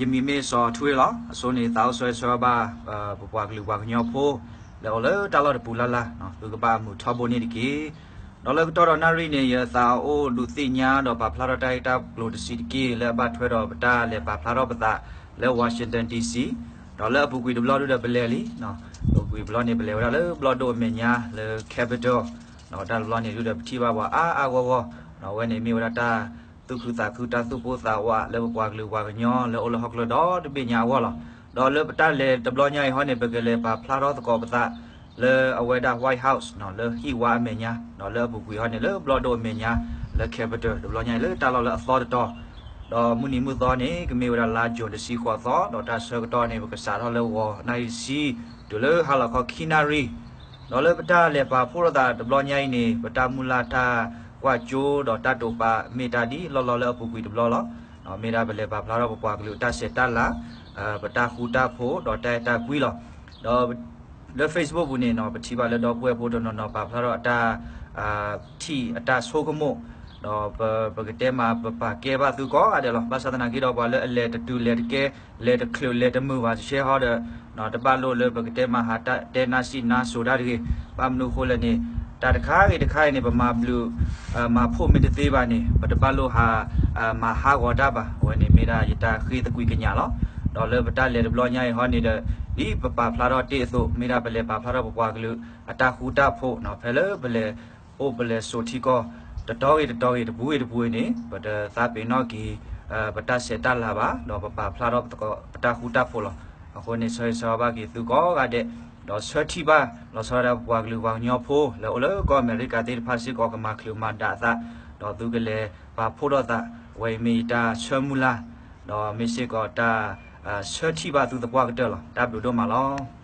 ယမံၤမ့ၢ်စီၤထွ့လီၤ. အဆိန့ၣ် သးအိၣ်ဆၢဂ့ၤဆၢဝါဘၣ် ပပှၤကလုာ်ပှၤကညီဖိ လၢအိၣ်လၢတၢ်လီၢ်တပူၤလၢ်လၢ်, သုကဘၣ်အမုာ်ထီဘိန့ၣ်တက့ၢ်. ဒီးလၢကတီၢ်ဒီးနၣ်ရံၣ်န့ၣ် ယသးအိၣ်ဒုးသ့ၣ်ညါဒီးပာ်ဖျါထီၣ်တၢ်ဂ့ၢ်တၢ်ကျိၤတဆံးတက့ၢ် လၢအဘၣ်ထွဲဒီးပတၢ်လဲၤပာ်ဖျါထီၣ်ပသးလၢ Washington D C, ဒီးလၢအပူၤကွံာ်တဘျီဒုဒီးပလဲၤလံ. အပူၤကွံာ်တဘျီန့ၣ် ပလဲၤဝဲဒၣ်လၢဘျီၣ်ဒိၣ်အမဲာ်ညါလၢ Capitol, ဒီးတၢ်တဘျီန့ၣ်ဒုဒီးပထံၣ်ဘၣ်ပှၤအါအါဂီၢ်ဂီၢ်, ဒီးအဝဲန့ၣ်မ့ၢ်ဝဲဒၣ်တၢ်သူၣ်ခုသးခု တၢ်သူၣ်ပိၢ်သးဝးလၢပပှၤကလုာ်ပှၤကညီလၢအိၣ်လၢဟီၣ်ခိၣ်ချၢဒီတဘ့ၣ်ညါအဂီၢ်လီၤ. ဒီးလၢပတၢ်လဲၤတဘျီညါအံၤဟီန့ၣ် ပကလဲၤပာ်ဖျါထီၣ်သကိးပသး လၢအဝဲဒၣ် White House လၢဟံၣ်ဝါအမဲာ်ညါ, ဒီးလၢအပူၤကွံာ်ဟီန့ၣ် လၢဘျီၣ်ဒိၣ်အမဲာ်ညါလၢ Capitol တဘျီညါအံၤလၢတၢ်လီၢ်လၢအသီတတီၤ, ဒီးမုၢ်နံၤမုၢ်သီန့ၣ် ကမ့ၢ်ဝဲဒၣ်လါ June တဆံဃိးသီ, ဒီးတၢ်ဆၢကတီၢ်န့ၣ် ပကစးထီၣ်လၢဂီၤနၣ်ရံၣ်တဆံ တုၤလၢဟါလီၤခီခံနၣ်ရံၣ် ဒီးလၢပတၢ်လဲၤပာ်ဖှိၣ်ထီၣ်သးတဘျီညါအံၤန့ၣ် ပတၢ်မုၢ်လၢ်တၢ်ကွၢ်စိဒီးတၢ်တိာ်ပာ်မ့ၢ်တၢ်ဒ်လီၢ်လီၢ်လၢအပူၤကွံာ်တဘျီလီၤ. မ့ၢ်ဒၣ်ပလဲၤပာ်ဖျါထီၣ်ပပှၤကလုာ်အတၢ်ဆဲးတၢ်လၤ, ပတၢ်ဃူတၢ်ဖိးဒီးတၢ်အဲၣ်တၢ်ကွံလီၤ. ဒီးလၢ Facebook ပူၤန့ၣ် ပထံၣ်ဘၣ်လၢဒီပုၢ်ဝဲၢ်ဖိတနီၤနီၤပာ်ဖျါထီၣ်အတၢ် ထံၣ်အတၢ်ဆိကမိၣ်, ဒီးပကတဲမးပပာ်ကဲဘၣ်သုကိးဂၤဒဲးလီၤ. ဘၣ်ဆၣ်သနာ်က့ဒီးပှၤလၢအလဲၤတတုၤလဲၤတကဲ လဲၤတချုးလဲၤတမုာ်ဘၣ်တဆဲဟီဒီး တဘၣ်လိၣ်လၢပကတဲမးဟးတဲနါစံးနါစိၤတၢ်တဂ့ၤ. ဘၣ်မနုၤအဃိလဲၣ်န့ၣ် တၢ်တခါဂ့ၤတခါအံၤန့ၣ် ပမၤဘျုး မၤဖှိၣ်မ့ၢ်တသ့ဘၣ်န့ၣ် ပတဘၣ်လိၣ်ဟး မၤဟးဂီၤတၢ်ဘၣ်. အဝဲန့ၣ်မ့ၢ်ဒၣ်ယတၢ်ဃ့သကွံာ်ကညးလီၤ. ဒီးလၢပတၢ်လဲၤတဘျီညါအံၤဟီန့ၣ်ဒီး ဒ်ပပာ်ဖျါထီၣ်တ့ၢ်အသိး မ့ၢ်ဒၣ်ပလဲၤပာ်ဖျါထီၣ်ပပှၤကလုာ်အတၢ်ဃူတၢ်ဖိး ဖဲလၢပလဲၤအိၣ်ပလဲၤဆိးထံကီၢ် တတီၤဂ့ၤတတီၤဂ့ၤ တပူၤဂ့ၤတပူၤဂ့ၤန့ၣ် ပတသးပ့ၤနီၣ်က့ၤ ပတၢ်ဆဲးတၢ်လၤဘၣ် ဒီးပပာ်ဖျါထီၣ်ပသကိးပတၢ်ဃူတၢ်ဖိးလီၤ. အဃိန့ၣ် ဆၢဂ့ၤဆၢဝါဘၣ်က့ၤသုကိးဂၤဒဲး ဒီးဆၢထံၣ်ဘၣ်လီၤဆီဒၣ်တၢ်ပပှၤကလုာ်ပှၤကညီဖိ လၢအိၣ်လၢကီၢ်အမဲရကၤသ့ၣ်တဖၣ်စ့ၢ်ကီး ကမၤချုးမၤဒးအသး ဒီးသုကလဲၤပာ်ဖှိၣ်ထီၣ်သး အဝဲအံၤမ့ၢ်ယတၢ်ဆၢမုၢ်လၢ် ဒီးမ့ၢ်စ့ၢ်ကီးတၢ်ဆၢထံၣ်ဘၣ်သုသပှၢ်ကတၢၢ်လီၤ. တၢ်ဘျုးဒိၣ်မးလီၤ.